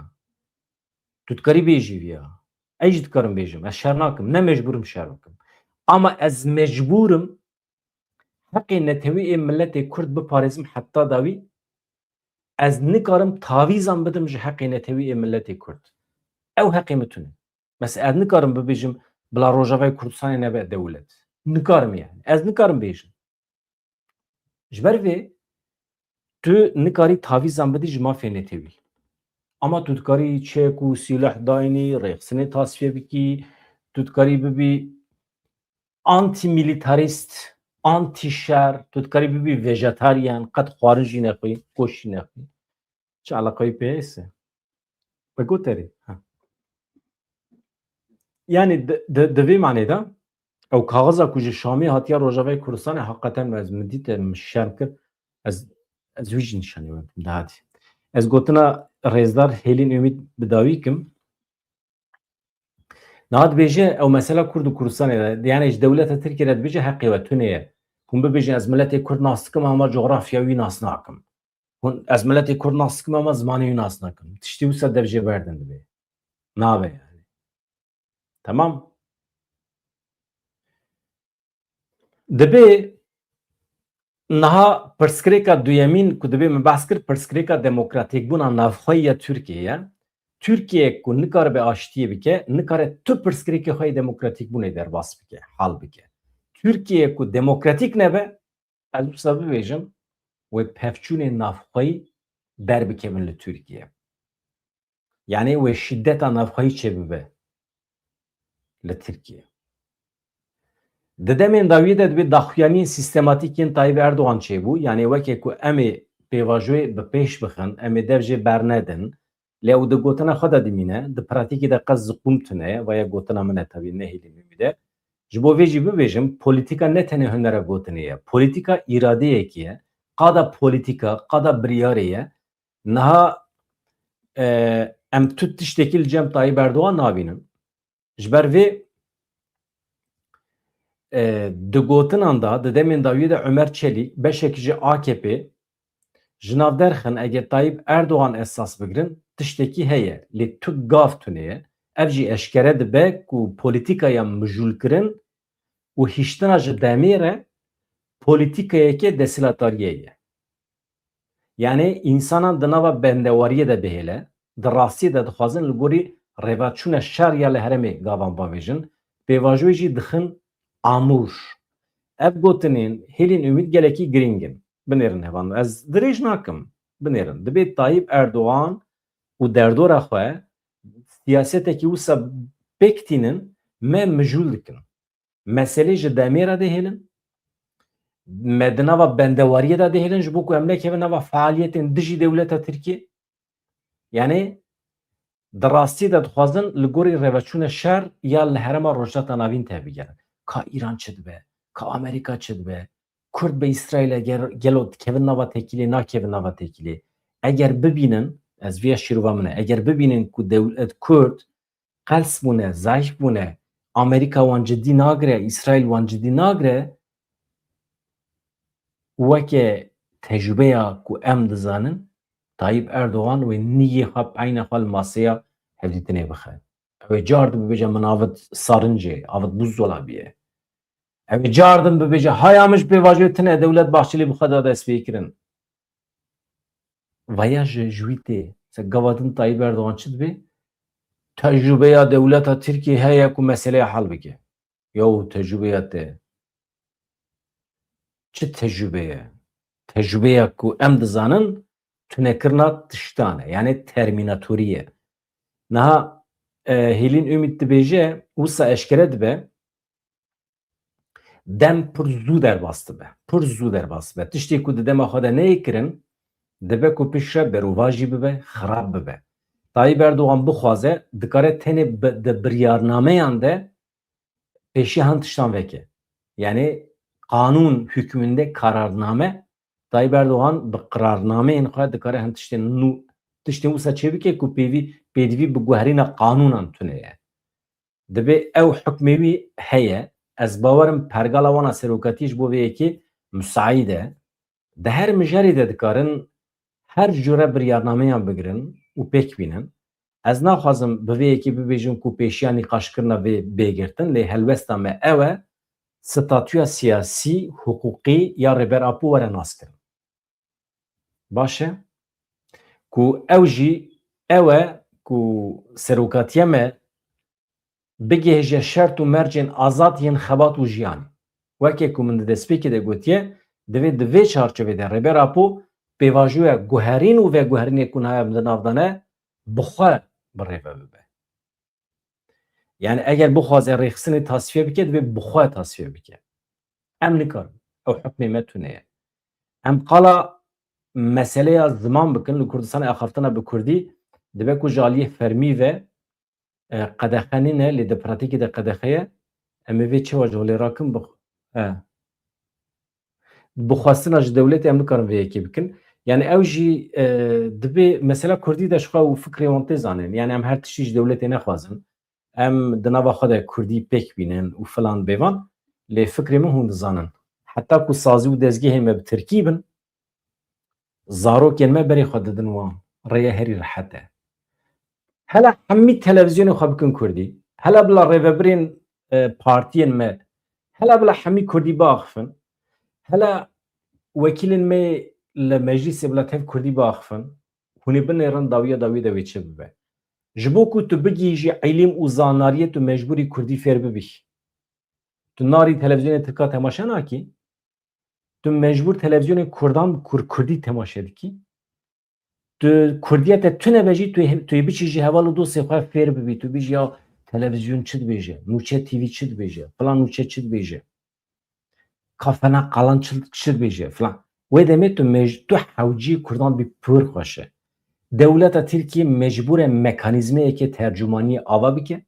Tu dikarî bêjî viya. Ez jî dikarim bêjim. Ez şer nakim. Ne mecbûr im şer bikim. Ama ez mecbûr im heqê netewî ê miletê Kurd biparêzim heta dawî. Ez nikarim tavîzan bidim ji heqê netewî ê miletê Kurd. Ew heqê min tune. Mesela ez nikarim bibêjim bila Rojavayê Kurdistanê nebe dewlet. Nikarim yani. Ez nikarim bêjim. Ji ber vê tu nikarî tavîzan bidî ji mafê netewî. Ama tu dikarî çek û sîleh dayînî, rêxistinê tasfiye bikî, tu dikarî bibî anti-militarîst, anti-şer, tu dikarî bibî vejetaryen, qet xwarin jî nexwî, goşt jî nexwî. Çi eleqeyî pê heye? We got erê. Ha. Yani di, di, di vê manê de ew kaxiza ku ji Şamê hatiye Rojavayê Kurdistanê, heqeten ez min dît, min şerm kir. Ez, ez wî jî nîşanî we bidim dahatî. Ez gotina rêzdar Hêlîn Umît bi dawî kim. Niha dibêje ew mesela Kurd û Kurdistanê de, yani ji dewleta Tirkiyê re dibêje heqê we tune ye. Hûn bibêjin ez miletê Kurd nas dikim ama cografya wî nas nakim. Hûn, ez miletê Kurd nas dikim ama zimanê wî nas nakim. Tiştî wisa dev jê berdin dibê. Nabe yani. Tamam. Dibê niha pirsgirêka duyemîn ku dibê min behs kir, pirsgirêka demokratîkbûna navxweyî ya Tirkiyeyê ye. Tirkiye ku nikaribe aştiyê bike, nikare tu pirsgirêkê xwe yê demokratîkbûnê derbas bike, hal bike. Tirkiye ku demokratîk nebe, ez wisa bibêjim, wê pevçûnê navxweyî derbikevin li Tirkiye. Yani wê şîdeta navxweyî çêbibe li Tirkiye. Di demên dawiyê de dibê daxuyaniyên sîstematîk yên Tayyip Erdogan çêbû, yani weke ku em ê pêvajoyê bi pêş bixin, em ê dev jê bernedin, lê ew di gotina xwe de dimîne, di pratîkê de qet ziqûm tune ye, vaya gotina min e tevî, ne Hêlîn Umît e. Ji bo vê jî bibêjim, polîtîka ne tenê hunera gotinê ye. Polîtîka îradeyekî ye. Qada polîtîka, qada biryarê ye. Niha, e, em tu tiştekî li cem Tayyip Erdogan nabînin. Ji ber vê, e, di gotinan de, di demên dawiyê de Ömer Çelik, beşekî ji A K P, ji nav derxin, eger Tayyip Erdogan esas bigrin, tiştekî heye, lê tu gav tune ye. Ev jî eşkere dibe ku polîtîkaya mijûlkirin û hiştina ji demê re polîtîkayeke desthilatdariyê ye. Yani însanan di nava bendewariyê de bihêle, di rastiyê de dixwazin li gorî rêvaçûna şer ya li herêmê gavan bavêjin, pêvajoyê jî dixin amûr. Ev gotinên Hêlîn Umît gelekî girîng in. Binêrin hevalno. Ez dirêj nakim. Binêrin. Dibê Tayyip Erdogan û derdora xwe siyasetekî wisa pêk tînin, me mijûl dikin. Meselê ji demê re dihêlin, me di nava bendewariyê de dihêlin, ji bo ku em nekevin nava fealiyetên dijî dewleta Tirkiyê. Yanî di rastî de dixwazin li gorî rêveçûna şer ya li herêma Rojhilata Navîn tevbigerin. Ka Îran çi dibe, ka Amerîka çi dibe, Kurd bi Îsraîlê ger-, gelo dikevin nava têkilê, nakevin nava têkilê. Eger bibînin, ez vêya şîrova min e, eger bibînin ku dewlet Kurd qels bûne, zayîf bûne, Amerîka wan cidî nagire, Îsraîl wan cidî nagire, weke tecrûbeya ku em dizanin, Tayyip Erdogan wê niyê xwe, peyna xwe li masaya hevdîtinê bixe. Ew ê cardin bibêje, min avit sarincê, avit buzdolabiyê. Ew ê cardin bibêje, haya min ji pêvajoyê tune, Dewlet Bahçelî bi xwe da destpêkirin. Vaya ji, ji wî tê. Se gava din Tayyip Erdogan çi dibê? Tecrûbeya dewleta Tirkiyê heye ku meseleya hel bike. Yaw tecrûbeya te. Çi tecrûbe ye? Tecrûbeya ku em dizanin tunekirina tiştan e. Yanî termînatorî ye. Niha, e, Hêlîn Umît dibêje, wisa eşkere dibe, dem pir zû derbas dibe. Pir zû derbas dibe. Tiştê ku di dema xwe de neyê kirin, dibe ku piştre berovajî bibe, xirab bibe. Tayyip Erdogan bixwaze, dikare tenê bi, di biryarnameyan de pêşiya hin tiştan veke. Yanî qanûn hukmünde kararname, Tayyip Erdogan bi qirarnameyên xwe dikare hin tiştên nû, tiştên wisa çêbike ku pêvî, pêdivî bi guherîna qanûnan tune ye. Dibê ew hukmê wî heye. Ez bawer im pergala wan a serokatiyê ji bo vê yekê musaîd e. Di her mijarê de dikarin her cure biryarnameyan bigirin û pêk bînin. Ez naxwazim bi vê yekê bibêjim ku pêşiya nîqaşkirina vê bê girtin, lê helwesta me ew e, statûya siyasî, hiqûqî ya Rêber Apo were naskirin. Baş e? Ku ew jî ew e ku serokatiya me bigihêje şert û mercên azad yên xebat û jiyanê. Weke ku min di destpêkê de gotiye, divê di vê çarçovê de Rêber Apo pêvajoya guherîn û veguherînê ku niha em di nav de ne, bi xwe bi rê ve bibe. Yanî eger bixwaze rêxistinê tasfiye bike, divê bi xwe tasfiye bike. Em nikarin. Ew hukmê me tune ye. Em qala meseleya ziman bikin, li Kurdistanê axaftina bi kurdî dibe ku ji aliyê fermî ve, e, qedexe nîne, lê di pratîkê de qedexe ye. Em ê vê çawa ji holê rakin bix-, e. Bi xwestina ji dewletê em nikarin vê yekê bikin. Yanî ew jî, e, dibê mesela kurdî de ji xwe û fikrê wan tê zanîn. Yanî em her tiştî ji dewletê nexwazin. Em di nava xwe de kurdî pêk bînin û filan bêvan. Lê fikrê min hûn dizanin. Heta ku sazî û dezgehên me bi tirkî bin, zarokên me berê xwe didin wan. Rêya herî rehet e. Hela hemî televîzyonê xwe bikin kurdî. Hela bila rêvebirên, e, partiyên me, hela bila hemî kurdî biaxifin. Hela wekîlên me li meclîsê bila tev kurdî biaxifin. Hûn ê binêrin dawiya dawî de wê çi bibe. Ji bo ku tu bigihîjî îlim û zanariyê, tu mecbûrî kurdî fêr bibî. Tu narî televîzyonê tirka temaşe nakî. Tu mecbûr televîzyonên kurdan kur-, kurdî temaşe dikî. Tu kurdiya te tune be jî, tu, tu yê biçî ji heval û dostê xwe fêr bibî. Tu bêjî ya televîzyon çi dibêje, Nûçe T V çi dibêje, filan Nûçe çi dibêje. Kafena Qalan çi, çi dibêje, filan. Wê demê tu mec-, tu hewcî kurdan bî pir xweş e. Dewleta Tirkiye mecbûr e mekanîzmeyeke tercûmaniyê ava bike.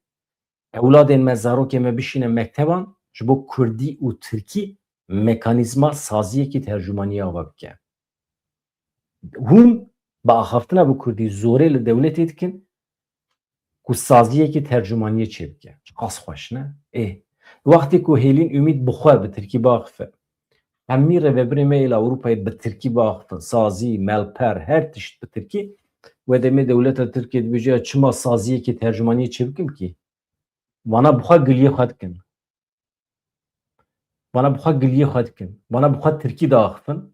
Ewladên me, zarokên me bişîne mekteban, ji bo kurdî û tirkî mekanîzma saziyekî tercûmaniyê ava bike. Hûn bi axaftina bi kurdî zorê li dewletê dikin ku saziyekî tercûmaniyê çêbike. Çiqas xweş ne? Ê. Wextê ku Hêlîn Umît bi xwe bi tirkî biaxife, hemî rêvebirê me êla Ewropayê bi tirkî biaxifin, sazî, melper, her tişt bi tirkî, wê demê dewleta Tirkiye dibêje, ya çima saziyekî tercûmaniyê çêbikim kî? Vana bi xwe giliyê xwe dikin. Vana bi xwe giliyê xwe dikin. Vana bi xwe tirkî diaxifin.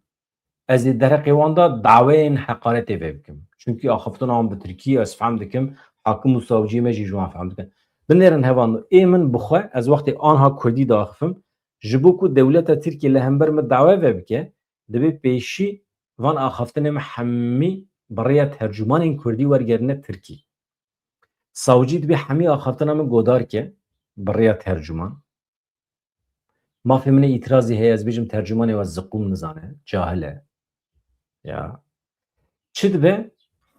Ez ê derheqê wan de daweyên heqaretê vê bikim. Çimkî axiftina wan bi tirkî ez fehm dikim, hakim û savciyê me jî ji wan fehm dikin. Binêrin hevalno, ê min bi xwe, ez wextê anha kurdî diaxifim, ji bo ku dewleta Tirkiye li hember min dawe vebike, divê pêşî van axaftinê me hemî bi rêya tercûmanên kurdî wergerine tirkî. Sawcî dibê hemî axaftina min godar ke bi rêya tercûman. Mafê min ê îtirazî heye, ez bêjim tercûmanê we ziqûm nizane, cahil e. Ya. Çi dibe?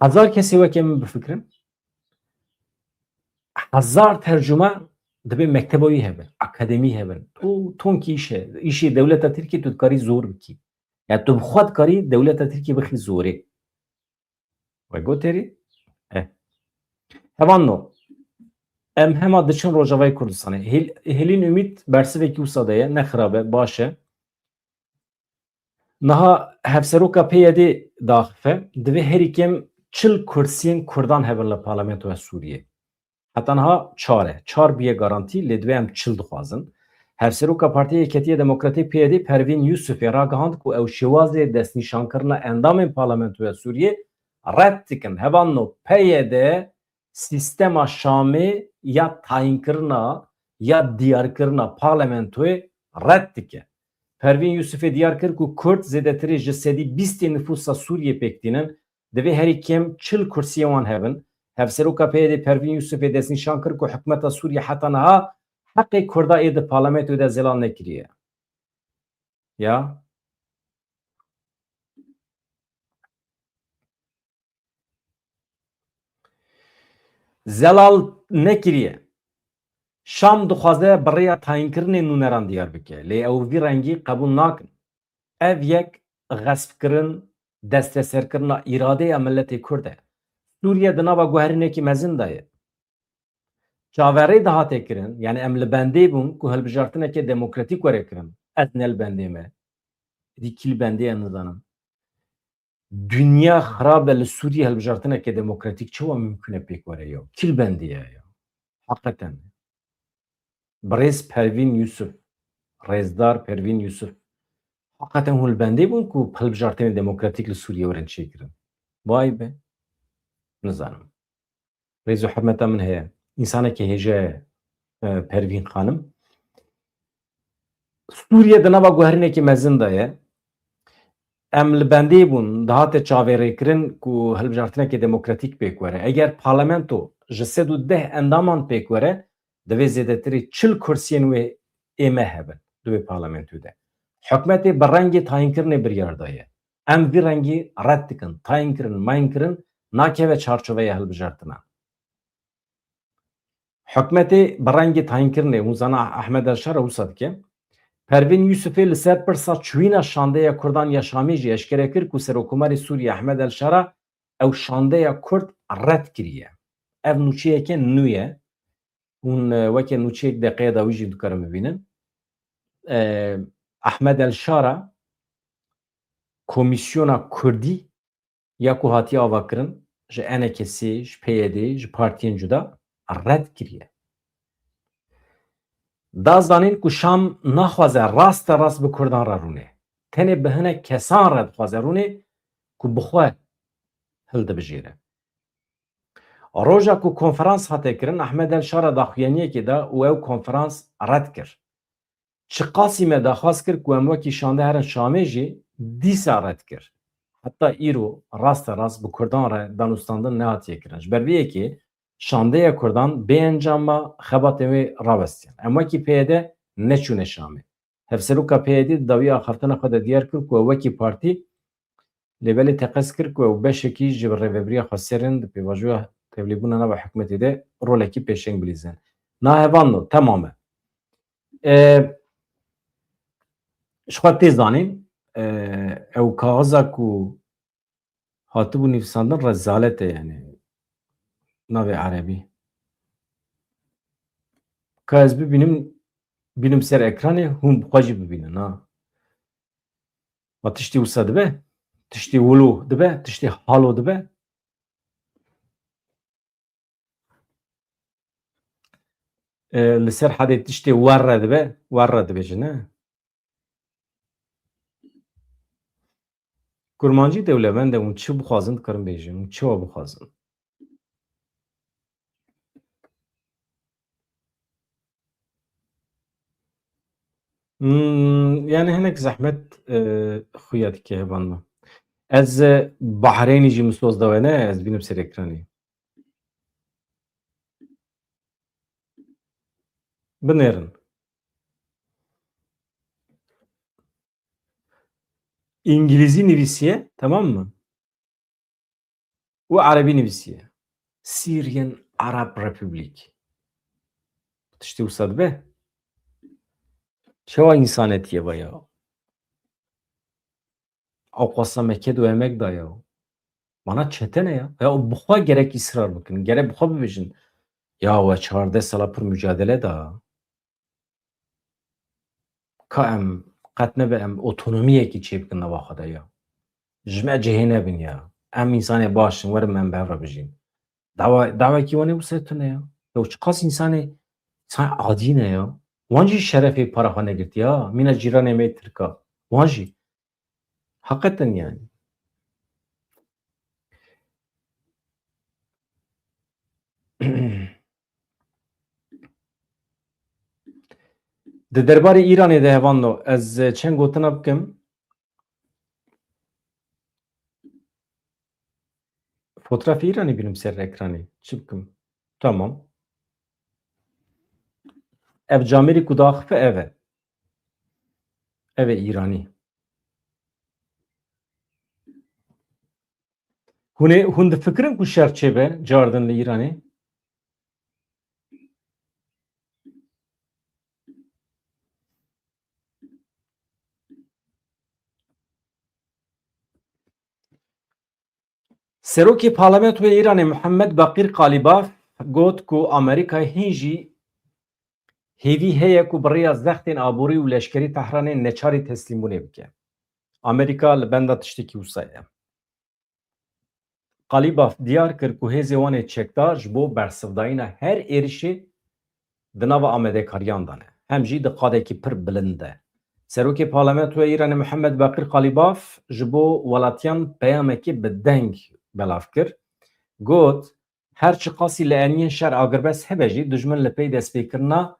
Hezar kesê weke min bifikirin. Hezar tercûman dibê mekteba wî hebe, akademî hebin. Tu tonkî îş e, îşê dewleta Tirkiyê tu dikarî zor bikî. Ya tu bi xwe dikarî dewleta Tirkiyê bixî zorê. We goterî? Eh. Hevanno, em hema diçin Rojavayê Kurdistanê. Hêl-, Hêlîn Umît bersivekî wisa de ye, ne xirab e, baş e. Niha hevseroka P Y D daxife, divê herî kêm çil kursiyên Kurdan hebin li parlamentoya Sûriyê. Heta niha çar e. Çar bûye garantî, lê divê em çil dixwazin. Hevseroka Partiya Yeketiya Demokratê P Y D Pervîn Yusufê ragihand ku ew şêwazê destnîşankirina endamên Parlamentoya Sûriyê red dikin. Hevalno P Y D sîstema Şamê ya tayînkirina, ya diyarkirina parlamentoyê red dike. Pervîn Yusufê diyar kir ku Kurd zêdetirî ji sedî bîstê nifûsa Sûriyê pêk tînin, divê herî kêm çil kursiyên wan hebin. Hevseroka P Y D'ê Pervîn Yusufê destnîşan kir ku hikûmeta Sûriyê heta niha heqê Kurda ê di parlamentoyê de zelal nekiriye. Ya. Zelal nekiriye. Şam dixwaze bi rêya tayînkirinê nûneran diyar bike, lê ew vî rengî qebûl nakin. Ev yek xespkirin, desteserkirina îradeya miletê Kurd e. Sûriye di nava guherînekî mezin de ye. Çaverê dihate kirin, yanî em li bendê bûn ku hilbijartineke demokratîk were kirin. Ez ne li bendê me. Êdî kî li bendê ye nizanim. Dinya xirab e, li Sûriyê hilbijartineke demokratîk çawa mimkun e pêk were ya? Kî li bendê ye ya? Heqeten. Birêz Pervîn Yusuf, rêzdar Pervîn Yusuf. Heqeten hûn li bendê bûn ku hilbijartinên demokratîk li Sûriyê werin çêkirin. Vay be. Nizanim. Rêz û hurmeta min heye. Însanekî hêja ye, e, Pervîn Xanim. Sûriye di nava guherînekî mezin de ye. Em li bendê bûn, dihate çavêrêkirin ku hilbijartineke demokratîk pêk were. Eger parlamento ji sed û deh endaman pêk were, divê zêdetirî çil kursiyên wê ê me hebin di wê parlamentoyê de. Hikûmetê bi rengê tayînkirinê biryar daye. Em vî rengî red dikin. Tayînkirin, mayînkirin nakeve çarçoveya hilbijartina. Hikûmetê bi rengê tayînkirinê, hûn zana Ehmed El Şara wisa dike. Pervîn Yusufê li ser pirsa çûyîna şandeya Kurdan ya Şamê jî eşkere kir ku Serokkomarê Sûriyê Ehmed El Şara ew şandeya Kurd red kiriye. Ev nûçeyeke nû ye. Hûn, e, weke nûçeyek deqeya dawî jî dikarin bibînin. E, Ehmed El Şara komîsyona Kurdî ya ku hatiye avakirin ji E N K S, ji P Y D, ji partiyên cuda red kiriye. Da zanîn ku Şam naxwaze raste rast bi Kurdan re rûnê. Tenê bi hinek kesan re dixwaze rûnê ku bi xwe hildibijêre. Roja ku konferans hate kirin, Ehmed El Şara daxuyaniyekê da û ew konferans red kir. Çiqasî me daxwaz kir ku em wekî şande herin Şamê jî, dîsa red kir. Heta îro raste rast bi Kurdan re danûstandin nehatiye kirin. Ji ber vê yekê şandeya Kurdan bê encam ma, xebatên wê rawestiyan. Em wekî P Y D neçûne Şamê. Hevseroka P Y D di dawî axaftina xwe de diyar kir ku ew wekî partî lê belê teqez kir ku ew beşekî ji rêvebiriya xweser in, di pêvajoya tevlîbûna nava hikûmetê de rolekî pêşeng bilîzin. Na hevalno, temam e. E, ji xwe tê zanîn, e, ew kaxiza ku hatibû nivîsandin rezalet e, yanî navê erebî. Ka ez bibînim, bînim ser ekranê, hûn bi xwe jî bibînin, ha. Ma tiştî wisa dibe, tiştî wilo dibe, tiştî halo dibe. E, li ser hedê tiştê werre dibe, werre dibêje, ne? Kurmancî dewlemend e, hûn çi bixwazin dikarin bêjin, hûn çi wa bixwazin. Hmm, yani hinek zehmet, e, xuya dike hevan me. Ez, e, Bahreynî jî min soz dawe ne, ez bînim ser ekranê. Binêrin. Îngilîzî nivîsiye, tamam mı? Û erebî nivîsiye. Syrian Arab Republic. Tiştê wisa dibe? Çawa însanetî ye va ya? Ewqasa me ked û emek da ya. Mana çete ne ya. Ya bi xwe gerek îsrar bikin. Gerek bi xwe bibêjin. Ya we çardeh sala pir mücadele da. Ka em qet nebe em otonomiyekî çêbikin nava xwe de ya. Ji me cihê nebin ya. Em însanê baş in, werin me em bi hev re bijîn. Dawa, dawekî wan ê wisa tune ya. Ya çiqas însanê, însan adî ne ya. Wan jî şerefê para xwe negirtiye ya. Mîna cîranê me yê Tirka. Wan jî. Heqeten yani. Di derbarê Îranê de hevando, ez çend gotina bikim. Fotoğrafê Îranê bînim ser ekranê. Çi bikim? Tamam. Ev camêrî ku daxife ev e. Ev e Îranî. Hûn ê, hûn difikirin ku şer çêbe cardin li Îranê? Serokê Parlamentoyê Îranê Muhammed Baqîr Qalîbaf got ku Amerîka hîn jî hêvî heye ku bi rêya zextên aborî û leşkerî Tehranê neçarî teslîmbûnê bike. Amerîka li benda tiştekî wisa ye. Qalîbaf diyar kir ku hêzê wan ê çekdar ji bo bersivdayîna her êrişê di nava amadekariyan de ne, hem jî di qadekî pir bilind de. Serokê Parlamentoya Îranê Muhammed Baqir Qalîbaf ji bo welatiyan peyamekê bi deng belav kir. Got, her çiqasî li eniyên şer agirbest hebe jî, dijmin li pey destpêkirina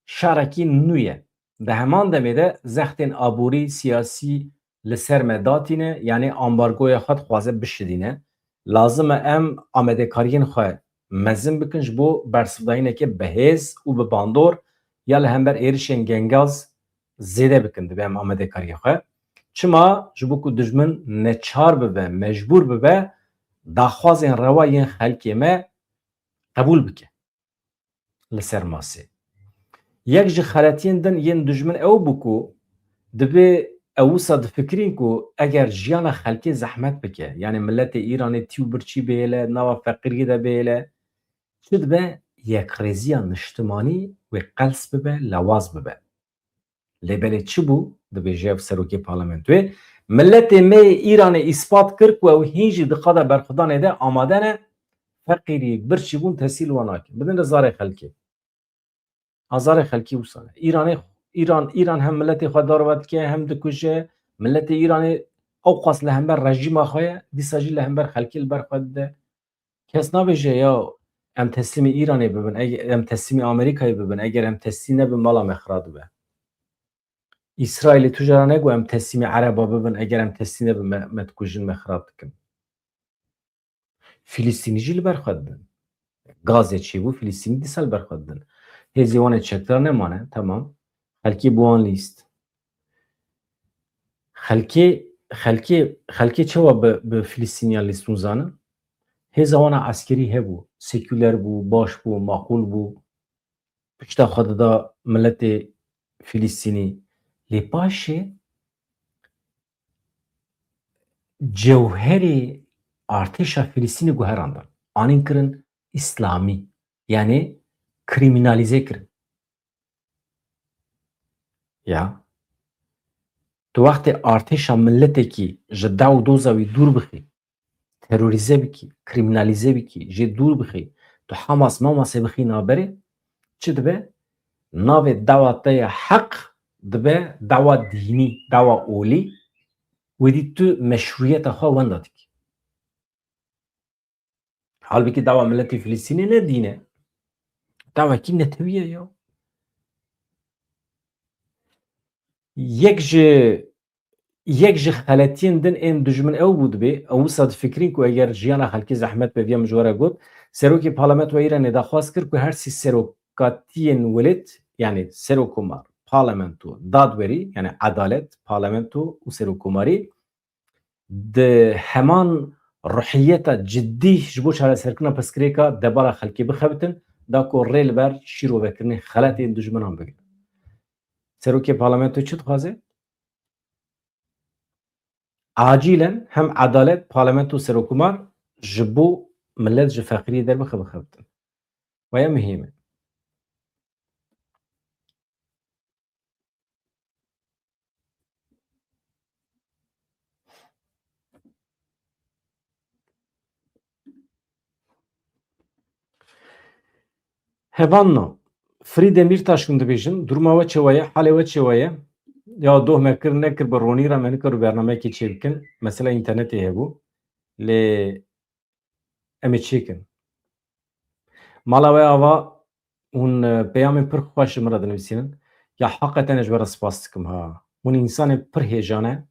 şerekî nû ye. Di heman demê de zextên aborî, siyasî li ser me datîne, yanî ambargoya xwe dixwaze bişidîne. Lazim e em amadekariyên xwe mezin bikin ji bo bersivdayîneke bi hêz û bi bandor ya li hember êrişên gengaz zêde bikin, dibe em amadekariyê xwe. Çima? Ji bo ku dijmin neçar bibe, mecbûr bibe, daxwazên rewa yên xelkê me qebûl bike. Li ser masê. Yek ji xeletiyên din yên dijmin ew bû ku dibê ew wisa difikirîn ku eger jiyana xelkê zehmet bike, yanî miletê Îranê tî û birçî bêle, nava feqîriyê de bêle, çi dibe yekrêziya niştimanî wê qels bibe, lawaz bibe. Lê belê çi bû? Dibêje ev serokê parlamentoyê. Miletê me yê Îranê îspat kir ku ew hîn jî di qada berxwedanê de amade ne, feqîrî, birçîbûn tesîl wan nake. Bidin li zarê xelkê. A zarê xelkî wisa ne. Îranê, Îran, Îran hem miletê xwe darve dike, hem dikuje. Miletê Îranê ewqas li hember rejîma xwe ye, dîsa jî li hember xelkê li ber xwe dide. Kes nabêje ya em teslîmê Îranê bibin, eg-, em teslîmê Amerîkayê bibin, eger em teslîm nebin mala me xira dibe. Îsraîlê tu jara negot em teslîmê Ereba bibin, eger em teslîm nebin me, me dikujin, me xirab dikin. Filistînî jî li ber xwe didin. Gazê çêbû, Filistînî dîsa li ber xwe didin. Hêzê wan ê çekdar nemane, temam. Xelkê bi wan lîst. Xelkê, xelkê, xelkê çawa bi, bi Filistîniyan lîst hûn zanin? Hêza wan a eskerî hebû, sekûler bû, baş bû, maqûl bû. Pişta xwe dida miletê Filistînî. Lê paşê cewherê artêşa Filistînê guherandin. Anîn kirin îslamî. Yanî krîmînalîze kirin. Ya. Tu wextê artêşa miletekî ji dew doza wî dûr bixî, terorîze bikî, krîmînalîze bikî, jê dûr bixî, tu Hamas Mamasê bixî navberê, çi dibe? Navê dawa te ya heq dibe dawa dînî, dawa olî, wêdî tu meşrûyeta xwe wenda dikî. Halbikî dawa miletê Filistînê ne dîn e. Dawekî netewî ye ya. Yek ji, yek ji xeletiyên din ên dijmin ew bû dibê, ew wisa difikirîn ku eger jiyana xelkê zehmet be, viya min ji we re got, serokê parlamentoya Îranê daxwaz kir ku her sî serokatiyên welêt yanî serokkomar, parlamento, dadwerî, yanî edalet, parlamento û serokkomarî di heman ruhiyeta ciddî ji bo çareserkirina pirsgirêka debara xelkê bixebitin, da ku rê li ber şîrovekirinê xeletên dijminan bigrin. Serokê parlamentoyê çi dixwaze? Acîlen hem edalet, parlamento, serokkomar ji bo milet ji feqîriyê derbixe bixebitin. Waya muhîm e. Hevanno, Firî Demîrtaş hûn dibêjin, duruma we çewa ye, halê we çewa ye? Ya doh me kir, nekir bi ronî re me nikir û bernameyekê çêbikin. Mesela înternetê hebû. Lê em ê çêkin. Mala we ava hûn, e, peyamên pir xweş ji min re dinivîsînin. Ya heqeten ez ji we re spas dikim ha. Hûn însanên pir hêja ne.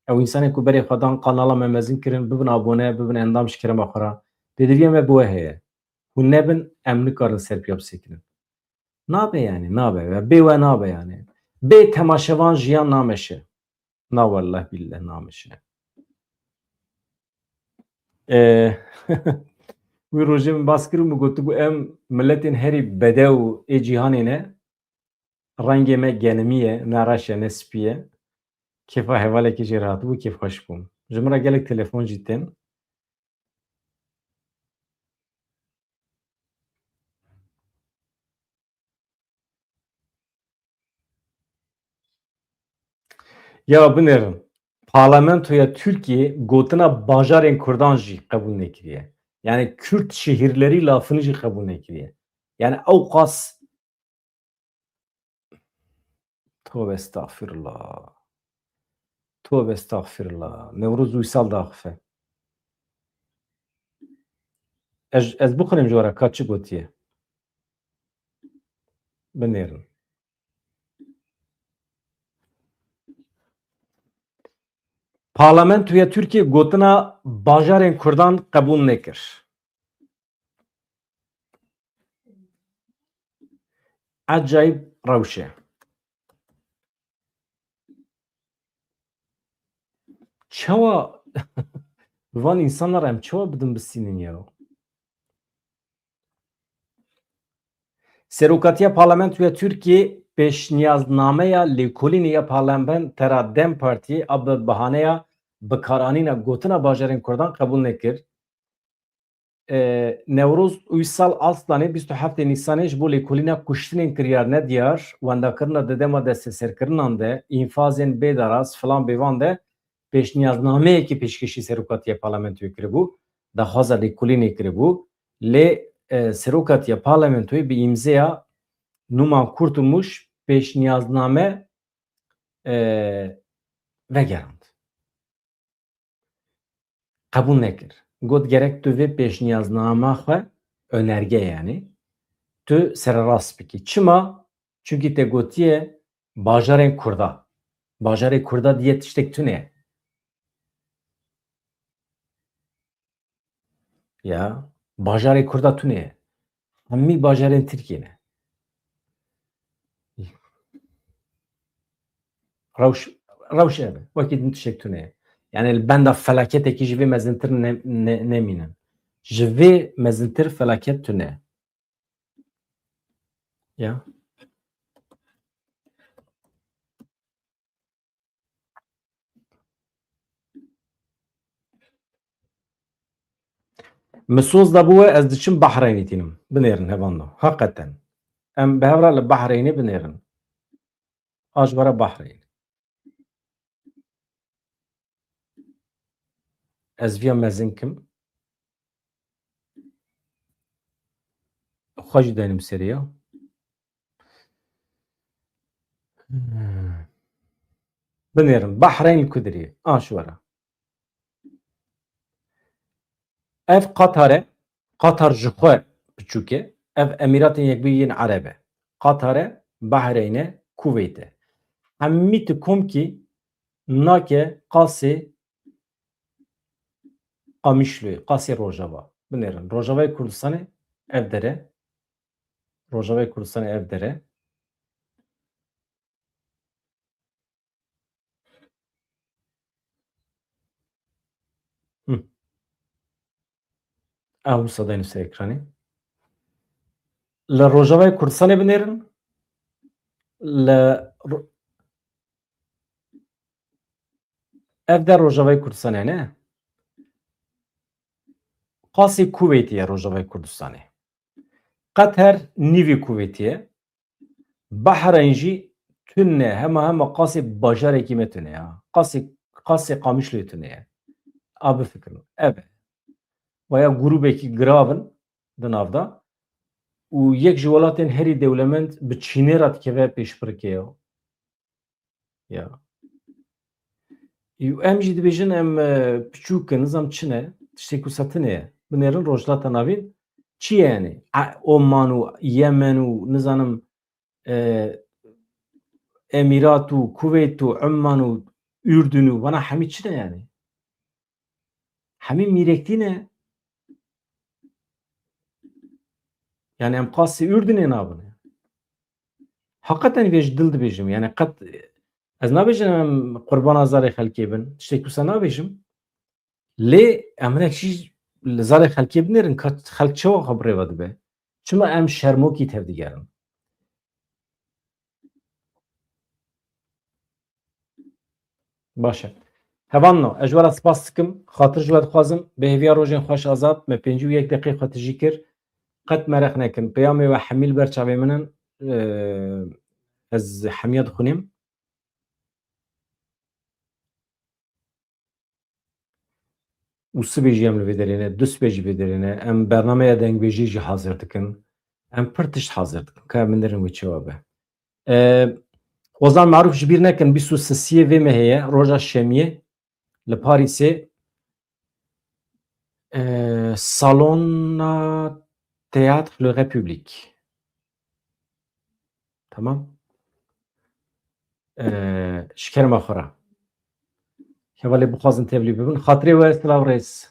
Ew însanên ku berê xwe dan kanala me mezin kirin, bibin abone, bibin endam ji kerema xwe re. Pêdiviyê me bi we heye. Hûn nebin, em nikarin ser piya bisekinin. Nabe yani, nabe. Bê we nabe yani. Bê temaşevan jiyan nameşe. Na wallah billah nameşe. Ee, wî rojê min bas kir û min gotibû, em miletên herî bedew ê cîhanê ne. Rengê me genimî ye, ne reş e, ne spî ye. Kêfa hevalekê jê re hatibû, kêfxweş bûm. Ji min re gelek telefon jî tên. Ya binêrin. Parlamentoya Tirkiyê gotina bajarên Kurdan jî qebûl nekiriye. Yani Kürt şehirleri lafını jî qebûl nekiriye. Yani ew qas Tövbe estağfirullah. Tövbe estağfirullah. Newroz Uysal daxife. Ez, ez bixwînim ji we re ka çi gotiye. Binêrin. Parlamentoya Tirkiyê gotina bajarên Kurdan qebûl nekir. Ecayîb rewş e. Çawa van însanan em çawa bidin bistînin ya? Serokatiya Parlamentoya Tirkiyê pêşniyaznameya lêkolînê ya parlamentera DEM Partiyê a bi bahaneya bikaranîna gotina bajarên Kurdan qebûl nekir. E, Newroz Uysal Alslanê bîst û heftê Nîsanê ji bo lêkolîna kuştinên kiryar nediyar, wendakirina di dema desteserkirinan de, înfazên bêdaraz, filan bêvan de pêşniyaznameyekî pêşkêşî Serokatiya Parlamentoyê kiribû, daxwaza lêkolînê kiribû, lê, e, Serokatiya Parlamentoyê bi îmzeya Numan Kurtulmuş pêşniyazname, e, vegerand. Qebûl nekir. Got, gerek tu vê pêşniyaznama xwe, önerge yani, tu sererast bikî. Çima? Çunkî te gotiye bajarên Kurda. Bajarê Kurda diye tiştek tune ye. Ya, bajarê Kurda tune ye. Hemî bajarên Tirkiyê ne. Rewş, rewş ev e. Wekî din tiştek tune ye. Yani li benda felaketekî ji vê mezintir ne, ne, nemînin. Ji vê mezintir felaket tune ye. Ya. Min soz dabû we ez diçim Bahreynê tînim. Binêrin hevando. Heqeten. Em bi hev re li Bahreynê binêrin. A ji we re Bahreyn. Ez viya mezin kim. Xwe jî denim serê ya. Binêrin. Bahreyn li ku dirê? A ji we re. Ev Qatar e. Qatar ji xwe piçûk e. Ev Emîratên Yekbûyî yên Ereb e. Qatar e, Bahreyn e, Kuveyt e. Hemî tu kom kî nake qasê Qamişloyê, qasê Rojava. Binêrin. Rojavayê Kurdistanê ev dere. Rojavayê Kurdistanê ev dere. Ew wisa dayne ser ekranê. Li Rojavayê Kurdistanê binêrin. Li Ro-, ev de Rojavayê Kurdistanê ne? Qasê Kuweytê ye Rojavayê Kurdistanê. Qeter nîvê Kuweytê ye. Behreyn jî tune, hema hema qasê bajarekî me tune ya. Qasê, qasê Qamişloyê tune ye. A bifikirin. Ev e. Waya grûbekî girav in di nav de. Û yek ji welatên herî dewlemend bi Çînê re dikeve pêşbirkê ya. Ya. Û em jî dibêjin em, e, piçûk in, nizam çi ne, tiştê ku setine ye. Binêrin Rojhilata Navîn çi ye yani? A-, Oman û Yemen û nizanim, e, Emîrat û Kuweyt û Umman û Ürdün û vana hemî çi ne yani? Hemî mîrektî ne. Yani em qasî Ürdünê nabine. Heqeten vê ji dil dibêjim. Yani qet ez nabêjim em qurbana zarê xelkê bin. Tiştek wisa nabêjim. Lê em hinek jî li zarê xelkê binêrin ka xelk çawa xwe bi rê ve dibe. Çima em şermokî tevdigerin? Baş e. Hevalno, ez ji we re spas dikim. Xatir ji we dixwazim. Bi hêviya rojên xweş Azad, me pêncî û yek deqê xwe tijî kir. Qet mereq nekin. Peyamê we hemî li ber çavê min in. Ee, ez hemiya dixwînim. Û sibê jî em li vê derê ne, du sibê jî vê derê ne. Em bernameya dengbêjî jî hazir dikin. Em pir tişt hazir dikin. Ka em binêrin wê çawa be. Ee, Ozan Maruf ji bîr nekin, bîst û sisiyê vê mehê ye, roja şemiyê li Parîsê, ee, Salona Théâtre Le République. Tamam. Ee, ji kerema xwe re. Hevalê bixwazin tevlî bibin. Xatirê we, silav rêz.